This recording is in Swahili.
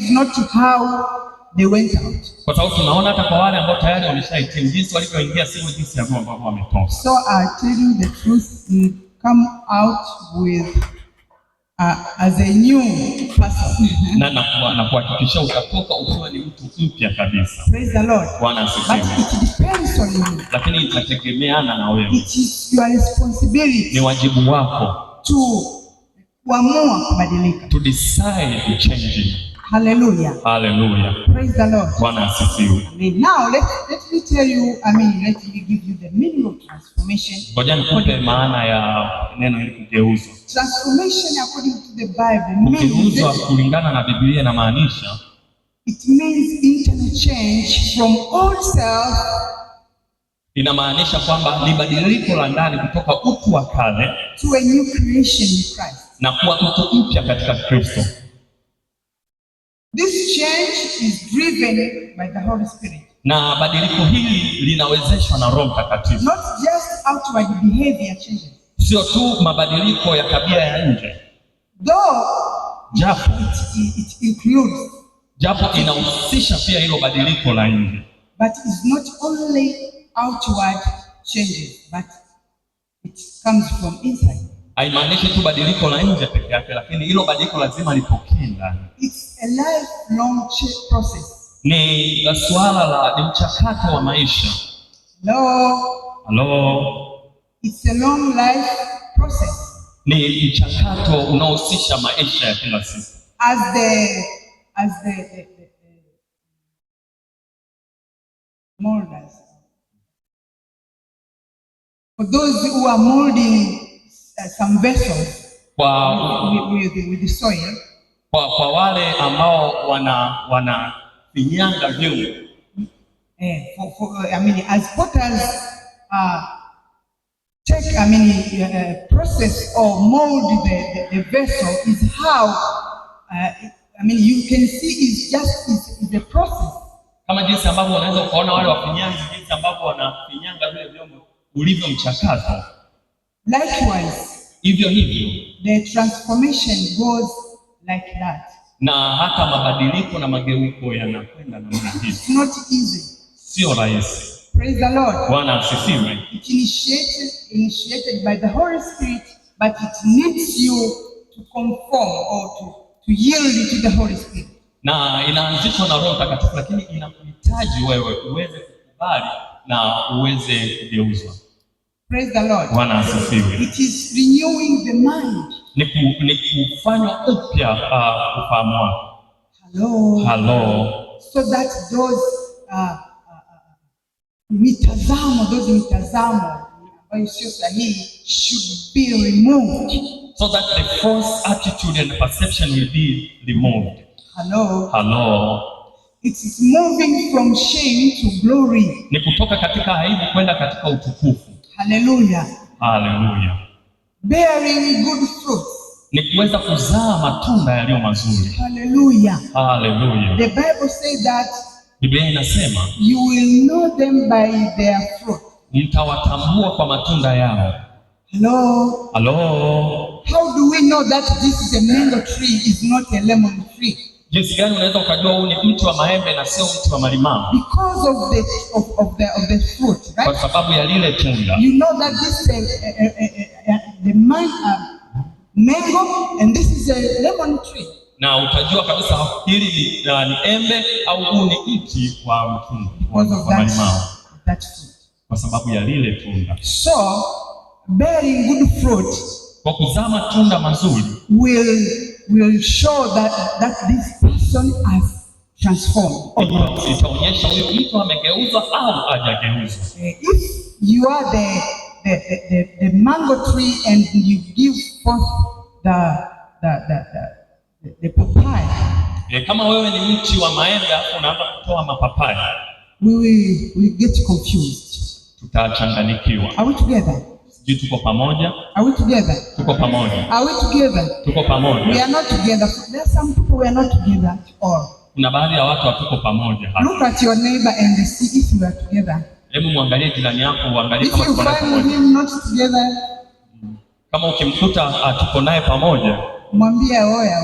is not how they went out. Kwa sababu tunaona hata kwa wale ambao tayari wameshahitimu, jinsi walivyoingia sio jinsi ambavyo wametoka. So I tell you the truth, you come out with as a new person. Na kuhakikisha utatoka ukiwa ni mtu mpya kabisa. Praise the Lord. Bwana But asifiwe. it depends on you. Lakini itategemeana na wewe, It is your responsibility ni wajibu wako to kuamua kubadilika. To decide changing. Hallelujah. Haleluya. Praise the Lord. Bwana asifiwe. Amen. Now let me tell you, I mean, let me give you the meaning of transformation. Ngoja nikupe maana ya neno hili kugeuzwa. Transformation according to the Bible means Kugeuzwa kulingana na Biblia inamaanisha it means internal change from old self inamaanisha kwamba ni badiliko la ndani kutoka utu wa kale to a new creation in Christ. Na kuwa mtu mpya katika Kristo. This change is driven by the Holy Spirit, Na badiliko hili linawezeshwa na Roho Mtakatifu, not just outward behavior changes. Sio tu mabadiliko ya tabia ya nje, Though japo it includes, japo inahusisha pia hilo badiliko la nje, but it's not only outward changes, but it comes from inside. Haimaanishi tu badiliko la nje peke yake, lakini hilo badiliko lazima litokee ndani. It's a lifelong process. Ni suala la ni mchakato wa maisha. No, Halo, it's a long life process. Ni mchakato unaohusisha maisha ya kila siku. As the molders, for those who are molding some vessels Kwa, with the soil, kwa wale ambao wana wanafinyanga vyungu for I mean, as potters take, I mean, process or mold the vessel is how, I mean, you can see it's just it's a process. Kama jinsi ambavyo unaweza ukaona wale wafinyanzi jinsi ambavyo wanafinyanga vile vyombo ulivyo mchakato, Likewise, hivyo hivyo the transformation goes like that. Na hata mabadiliko na mageuko yanakwenda namna hiyo. It's not easy. Sio rahisi. Praise the Lord. Bwana asifiwe. It initiated by the Holy Spirit, but it needs you to conform or to yield to the Holy Spirit. Na inaanzishwa na Roho Mtakatifu, lakini inakuhitaji wewe uweze kukubali na uweze kugeuzwa. Praise the Lord. Bwana asifiwe. It is renewing the mind. Ni kufanywa upya ufahamu wako. Hello. Halo, So that those mitazamo, those mitazamo ambayo sio sahihi should be removed. So that the false attitude and perception will be removed. Hello. Halo, It is moving from shame to glory. Ni kutoka katika aibu kwenda katika utukufu. Hallelujah. Haleluya. Bearing good fruits. Ni kuweza kuzaa matunda yaliyo mazuri. Hallelujah. Haleluya. The Bible says that Biblia inasema you will know them by their fruit. Mtawatambua kwa matunda yao. Hello. Halo, How do we know that this is a mango tree, is not a lemon tree? Jinsi gani unaweza ukajua huu ni mti wa maembe na sio mti wa malimao? Because of the fruit, Kwa right? sababu ya lile tunda. You know that this is a, the man, mango and this is a lemon tree. Na utajua kabisa hili ni embe au huu ni mti wa mtunda wa, Because of wa malimao that fruit. Kwa sababu ya lile tunda. So bearing good fruit Kwa kuzaa matunda mazuri will show that this person has transformed or not. Itaonyesha huyu mtu amegeuzwa au hajageuzwa. If you are the mango tree and you give forth the papaya, E, kama wewe ni mti wa maembe alafu unaanza kutoa mapapai, we get confused. Tutachanganyikiwa. Are we together? Sijui tuko pamoja? Are we together? Tuko pamoja? Are we together? Tuko We pamoja. are not together. There are some people we are not together at all. Kuna baadhi ya watu hatuko pamoja hapa. Look at your neighbor and see if you are together. Hebu muangalie jirani yako uangalie If kama you tuko naye find pamoja. him not together, Kama ukimkuta hatuko naye pamoja, mwambie oya.